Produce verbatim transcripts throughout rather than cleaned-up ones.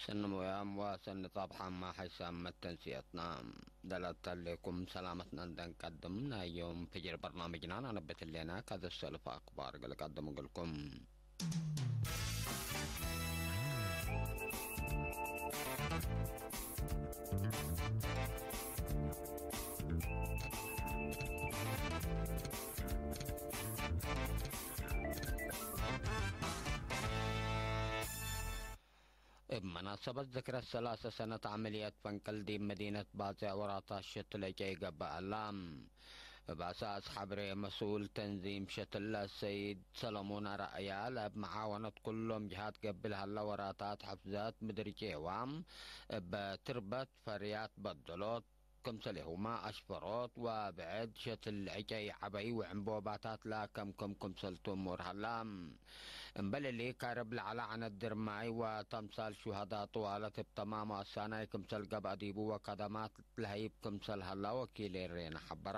ሰኒ ሞያም ወሰኒ ጻብሓም ሐይሳም መተንስየትና። ለለተሌኩም ሰላመትነ እንዴ እንቀድም፣ ናይ ዮም ፍጅር በርናምጅና ነአንብት ህሌነ። ከዘ ሰልፍ አክባር እግል እቀድም እግልኩም። እብ መናሰበት ዝክረ ሰላሰ ሰነት ዐመልየት ፈንቅል ዲብ መዲነት ባጽዕ ወራታት ሸትል ዕጨይ ገብአ ዐለ። እብ አሳስ ሐብሬ መስኡል ተንዚም ሸትል ሰይድ ሰለሙን አርአያ፣ ለእብ መዓወነት ኩሎም ጅሃት ገብእ ለሀለ ወራታት ሐፍዘት ምድር ጬዋ እበ ትርበት ፈርያት በደሎት። ክምሰሌሁመ አሽፈሮት ወብዕድ ሸትል ዕጨይ ዐበይ ወዕንቦባታት ለአከምክም ክምሰልቱ እሙር ሀላ። እምበል እሊ፣ ካርብ ለዐለ ዐነት ድርማይ ወተምሳል ሹሀዳ ጥዋለት እብ ተማም ወአሳናይ ክምሰል ገብአ ዲቡ ወከደማት ለሀይብ ክምሰል ሀላ ወኪል ኤሬነ ሐበረ።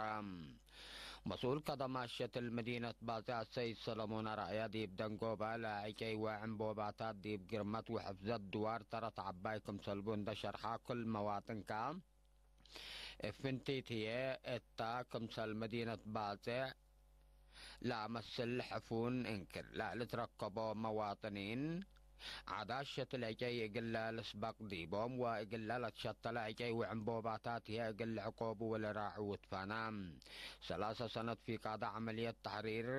መስኡል ከደማት ሸትል መዲነት ባጽዕ ሰይድ ሰለሙን አርአያ፣ ዲብ ደንጎበ ለዕጨይ ወዕንቦባታት ዲብ ግርመት ወሕፍዘት ድዋር ተረት ዐባይ ክምሰልቡ እንደ ሸርሐ፣ ክል መዋጥንከ እብ ፍንቲት ህዬ እታ ክምሰል መዲነት ባጽዕ ለአመስል ሕፉን እንክር ለልትረከቦ መዋጥኒን፣ ዓዳት ሸትል ዕጨይ እግለ ልስበቅ ዲቦም ወእግለ ለትሸተለ ዕጨይ ወዕንቦባታት ህዬ እግል ልዕቆቡ ወለራዑ ውትፋና። ሰላሰ ሰነት ፊቃደ ዐመልየት ተሕሪር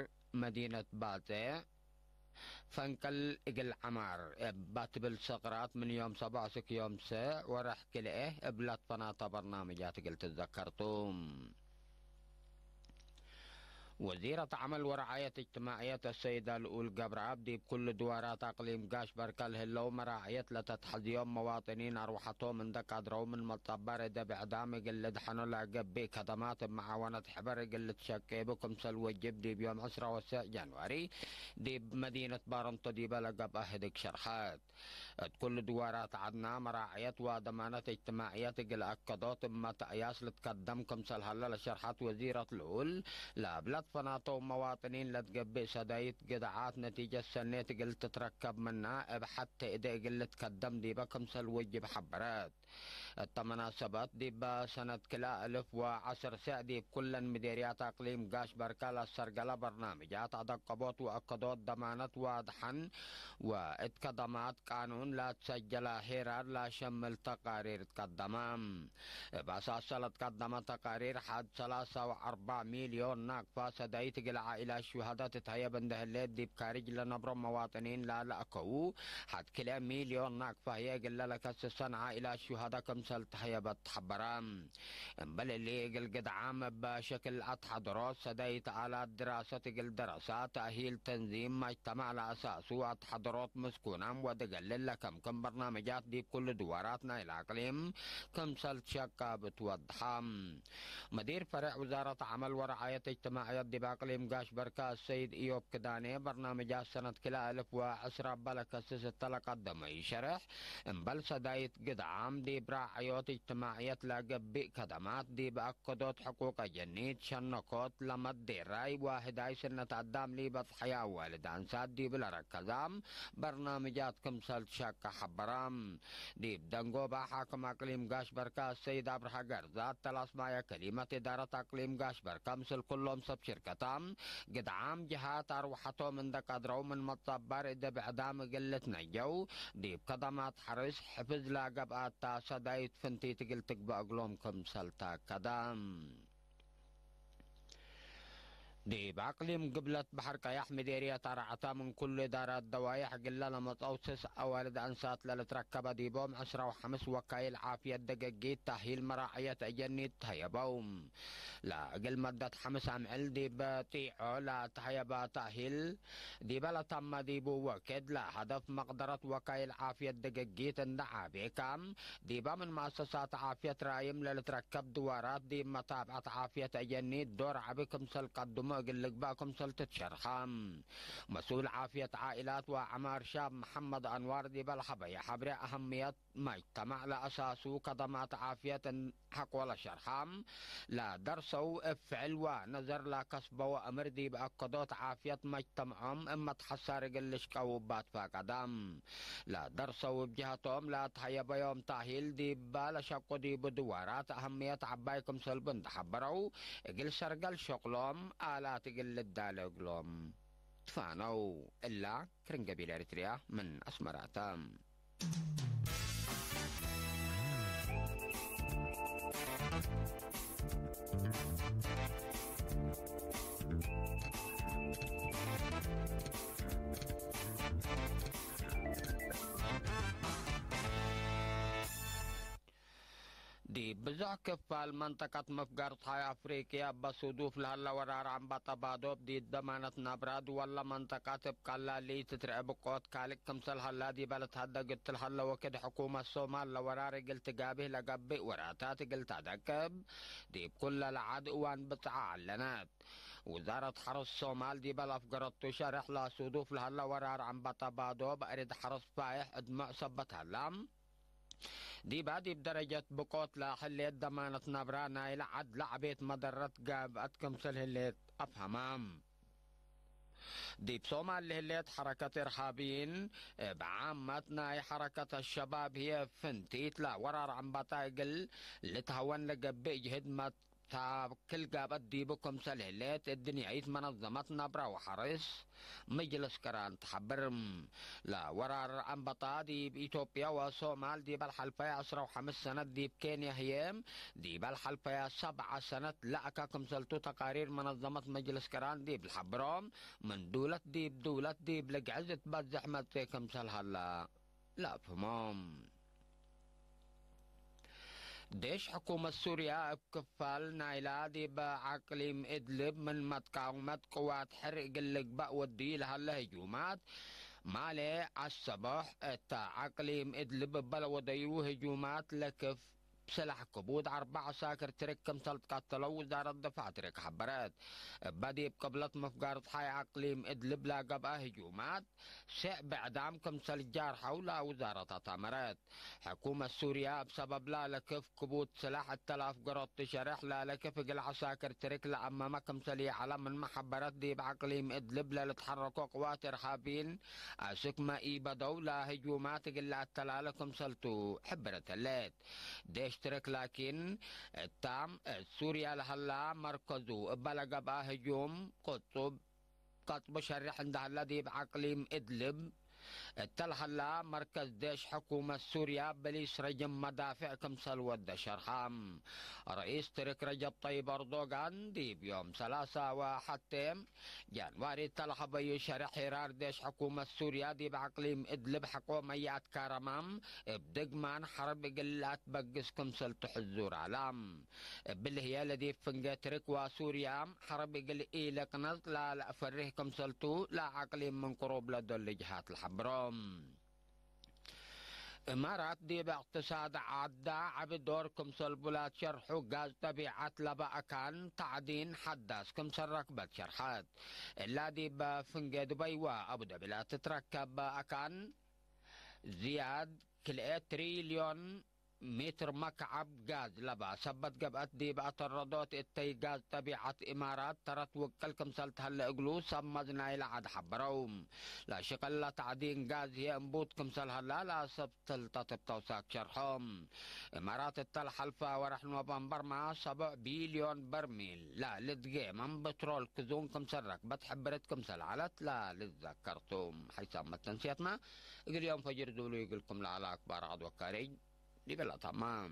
መዲነት ባጽዕ ፈንቅል እግል ዐማር እብ ትብል ሰቅራት ምን ዮም ሰቦዕ እስክ ዮም ሰዕ ወርሕ ክልኤ እብ ለትፈናተ በርናምጃት እግል ትዘከር ቱ። ወዚረት ዐመል ወረዓየት እጅትማዕየት አሰይድ አልኡል ገብረአብ ዲብ ኩሉ ድዋራት አቅሊም ጋሽ በርከ ለህለው መራዕየት ለተትሐዝዮም መዋጥኒን አርወሐቶም እንደ ቀድረው ምን መጸባር እደ ብዕዳም እግል ልድሐኖ ለገብእ ከደማት እብ መዓወነት ሕበር እግል ልትሸቄቡ ክምሰል ወጅብ ዲብ ዮም ዕስራ ወሰዕ ጃንዋሪ ዲብ መዲነት ባረንቶ ዲበ ለገብአ ህድግ ሸርሐት። እት ኩሉ ድዋራት ዐድና መራዕየት ወደማነት እጅትማዕየት እግል አከዶት እብ መትአያስ ልትከደም ክምሰል ሀለ ለሸርሐት ወዚረት ልኡል፣ ለእብለት ፈናተው መዋጥኒን ለትገብእ ሰዳይት ግድዓት ነቲጀት ሰኔት እግል ትትረከብ ምና እብ ሐቴ እዴ እግል ልትከደም ዲበ ክምሰል ወጅብ ሐበረት። እተ መናሰበት ዲበ ሰነት ክልኤ እልፍ ወዐስር ሰዕ ዲብ ኩለን ምዴርያት አቅሊም ጋሽ በርከ ለአሰርገለ በርናምጃት አደቀቦት ወአከዶት ደማነት ወአድሐን ወእት ከደማት ቃኑን ለአትሰጀለ ሄራር ለአሸምል ተቃሪር ትቀደመ። እብ አሳሰ ለትቀደመ ተቃሪር ሐድ ሰላሳ ወአርበዕ ሚልዮን ናቅፋ ሰዳይት እግል ዓኢላት ሹሀደ ትትሀየብ እንደ ህሌት ዲብ ካርጅ ለነብሮ መዋጥኒን ላለአከዉ ሐድ ክልኤ ሚልዮን ናቅፋ ህዬ እግለ ለከስሰን ዓኢላት ሹሀደ ክምሰል ተሀየበት ሐበረ። እምበል እሊ እግል ግድዓም እበ ሸክል አትሐድሮት ሰዳይት አላት ድራሰት እግል ደረሳ፣ ተእሂል ተንዚም መጅተማዕ ለአሳሱ አትሐድሮት ምስኩናም ወደገልል ለከምክም በርናምጃት ዲብ ኩሉ ድዋራት ናይለ አቅሊም ክምሰል ትሸቀብ ትወድሐ። መዲር ፈሬዕ ውዛረት ዐመል ወረዓየት እጅትማዕየት ዲብ አቅሊም ጋሽ በርከ አሰይድ እዮብ ክዳኔ፣ በርናምጃት ሰነት ክልኤ እልፍ ወዐስር እበ ለከስስ እተ ለቀደመዩ ሸሬሕ፣ እምበል ሰዳይት ግድዓም ዲብ ራዕዮት እጅትማዕየት ለገብእ ከደማት ዲብ አከዶት ሕቁቅ አጀኒት፣ ሸነኮት፣ ለመዴራይ ወህዳይ ስነት አዳም ሊበጽሐየ አዋልድ አንሳት ዲብ ለረከዛም በርናምጃት ክምሰል ትሸቀ ሐበረ። ዲብ ደንጎባ ሓክም አቅሊም ጋሽ በርካ አሰይድ አብርሃ ገርዛት ተላስማየ ከሊመት እዳረት አቅሊም ጋሽ በርካ ምስል ኩሎም ሰብ ሽርከታ ግድዓም ጅሃት አርወሐቶም እንደ ቀድረው ምን መጻባር እደ ብዕዳም እግል ልትነጀው ዲብ ከደማት ሐርስ ሕፍዝ ለገብአት ሰዳይት ፍንቲት እግል ትግበእ እግሎም ክምሰል ተአከደ። ዲብ አቅሊም ግብለት በሐር ቀያሕ ምዴርየት አርዐታ ምን ኩሉ እዳራት ደዋይሕ እግለ ለመጽአው ስስ አዋልድ አንሳት ለልትረከበ ዲቦም ዕስራ ወሐምስ ወካይል ዓፍየት ደገጊት ተእሂል መራዕየት አጀኒት ተህየበው። ለእግል መደት ሐምስ አምዕል ዲብ ጢዖ ለተህየበ ተእሂል ዲበ ለተመ ዲቡ ወክድ ለሀደፍ መቅደረት ወካይል ዓፍየት ደገጊት እንደ ዓቤከ፣ ዲበ ምን መአሰሳት ዓፍየት ራይም ለልትረከብ ድዋራት ዲብ መታብዐት ዓፍየት አጀኒት ዶር ዐቢ ክምሰል ቀድሞ እግል ልግበእ ክምሰል ትትሸርሐ። መስኡል ዓፍየት ዓኢላት ወአዕማር ሻብ መሐመድ አንዋር ዲበ ለሀበየ ሐብሬ አሀምየት መጅተማዕ ለአሳሱ ከደማት ዓፍየት ሐቆለ ሸርሐም ለደርሰው እብ ፍዕል ወነዘር ለከስበው አምር ዲብ አከዶት ዓፍየት መጅተምዖም እመ ተሐሳር እግል ልሽቀው እባት ፈቀዳም። ለደርሰው እብ ጀሀቶም ለአትሀየበዮም ተእሂል ዲበ ለሸቁ ዲቡ ድዋራት አህምየት ዐባይ ክምሰል ብንድ ሐበረው፣ እግል ሰርገል ሸቅሎም አላት እግል ልዳለ እግሎም ትፋነው። እላ ክርን ገቢል ኤሪትሪያ ምን አስመራተ። ዲብ ብዞሕ ክፋል መንጠቀት ምፍጋር ጸሓይ አፍሪቅያ እበ ሱዱፍ ለሀለ ወራር ዐንበጠ ባዶብ ዲብ ደማነት ነብረ ድወለ መንጠቀት እብ ቀላል ኢትትርኤ ብቆት ካልቅ ክምሰል ሀላ ዲበ ልትሀደግ እትለ ሀለ ወክድ ሕኩመት ሶማል ለወራር እግል ትጋብህ ለገብእ ወራታት እግል ተደቅብ ዲብ ኩለ ለዐድ እዋን ብጽዓ ዐለነት። ውዛረት ሐርስ ሶማል ዲበ ለአፍገረቱ ሸሬሕ ለሱዱፍ ለሀለ ወራር ዐንበጠ ባዶብ አርድ ሐርስ ፋይሕ እድሙዕ ሰበት ሀላ። ዲባ ዲብ ደረጀት ብቆት ለህሌት ደማነት ነብራ ናይለ ዐድ ለዐቤት መደረት ጋብአት ክምሰል ህሌት አፍሀማም። ዲብ ሶማል ለህሌት ሐረከት እርሃብይን እብ ዓመት ናይ ሐረከት አሸባብ ህዬ ፍንቲት ለወራር ዐንበጣ እግል ልትሀወን ለገብእ ጅህድ መ- ታክል ጋብአት ዲቡ ክምሰል ህሌት እድንያይት መነዘመት ነብረ ወሐርስ ምጅልስ ቅራን ተሐብር። ለወራር አንበጣ ዲብ ኢትዮጵያ ወሶማል ዲበ ለሐልፈየ ዐስራ ወሐምስ ሰነት ዲብ ኬንያ ህዬ ዲበ ለሐልፈየ ሰብዐ ሰነት ለአከ ክምሰልቱ ተቃሪር መነዘመት ምጅልስ ቅራን ዲብ ለሐብሮ ምን ዱለት ዲብ ዱለት ዲብ ልግዕዝ እትበዝሕ መጽእ ክምሰል ሀላ። ለአፍህሞም። ዴሽ ሕኩመት ሱርያ እብ ክፋል ናይላ ዲብ አቅሊም እድልብ ምን መትቃውመት ቅዋት ሕር እግል ልግባእ ወድዩ ለሀለ ህጁማት ማሌ አሰቦሕ እተ አቅሊም እድልብ እበ ለወደዩ ህጁማት ለክፍ ስላሕ ክቡድ አርበዕ ዐሳክር ትርክ ክምሰል ትቀተለው ውዛረት ድፋዕ ትርክ ሐበረት። እበ ዲብ ቅብለት ምፍጋር ጸሓይ አቅሊም እድልብ ለገብአ ህጁማት፣ ሴዕ ብዕዳም ክምሰል ጃርሐው ለውዛረት አታመረት። ሕኩመት ሱርያ እብ ሰበብ ላለክፍ ክቡድ ስላሕ እተ ለአፍገሮት ትሸሬሕ ላለክፍ እግል ዐሳክር ትርክ ለአመመ ክምሰል ይዐለ ምንመ ሐበረት ዲብ አቅሊም እድልብ ለልትሐረኮ ቅዋት እርሃብይን አስክመ ኢበደው ለህጁማት እግል ለአተላለ ክምሰልቱ ሕብረት ህሌት። ዴሽ ትርክ ላኪን፣ እታም እት ሱርያ ለሀላ መርከዙ እበ ለገብአ ህጁም ቅጹብ ቀጥቡ ሸሬሕ እንደ ሀላ ዲብ አቅሊም እድልብ እተ ለሀላ መርከዝ ዴሽ ሕኩመት ሱርያ በሊስ ረጅም መዳፍዕ ክምሰል ወደ ሸርሐ። ረኢስ ትርክ ረጀብ ጠይብ አርዶጋን ዲብ ዮም ሰላሳ ወሐቴ ጃንዋሪ እተ ለሀበዩ ሸሬሕ ሄራር ዴሽ ሕኩመት ሱርያ ዲብ አቅሊም እድልብ ሐቆ መያት ካረማም እብ ድግማን ሐርብ እግል ለአትበግስ ክምሰልቱ ሕዙር ዐላ። እብሊ ህዬ ለዲብ ፍንጌ ትርክ ወሱርያ ሐርብ እግል ኢልቅነጽ ላለአፈርህ ክምሰልቱ ለአቅሊም ምን ቅሩብ ለዶል ጅሃት ለሐብሮ። እማራት ዲብ እቅትሳድ ዐዳ ዐቢ ዶር ክምሰልቡ ለትሸርሑ ጋዝ ጠቢዐት ለበ አካን ተዕዲን ሐዳስ ክምሰል ረክበት ሸርሐት። እላ ዲብ ፍንጌ ዱበይ ወአቡደቢ ለትትረከብ አካን ዝያድ ክልኤ ትሪልዮን ሜትር መክዐብ ጋዝ ለበ ሰበት ገብአት ዲብ አተረዶት እተይ ጋዝ ጠቢዐት እማራት ተረት ውቅል ክምሰል ተሀለ እግሉ ሰብ መዝናይ ለዐድ ሐበረው። ለሽቅል ለተዕዲን ጋዝ ህዬ እንቡት ክምሰል ሀላ ለሰብ ተልጠት እብ ተውሳክ ሸርሖም። እማራት እተ ለሐልፈ ወርሕ ኖቨምበርመ ሰቦዕ ቢልዮን በርሚል ለልትጌመም ብትሮል ክዙን ክምሰል ረክበት ሕብርት ክምሰል ዐለት ለልትዘከር ቱ። ሐይሳም መተንስየትመ እግል ዮም ፈጅር ዱሉ ይግልኩም ለዐለ አክባር ዐድ ወካርጅ ዲበላ ታማም።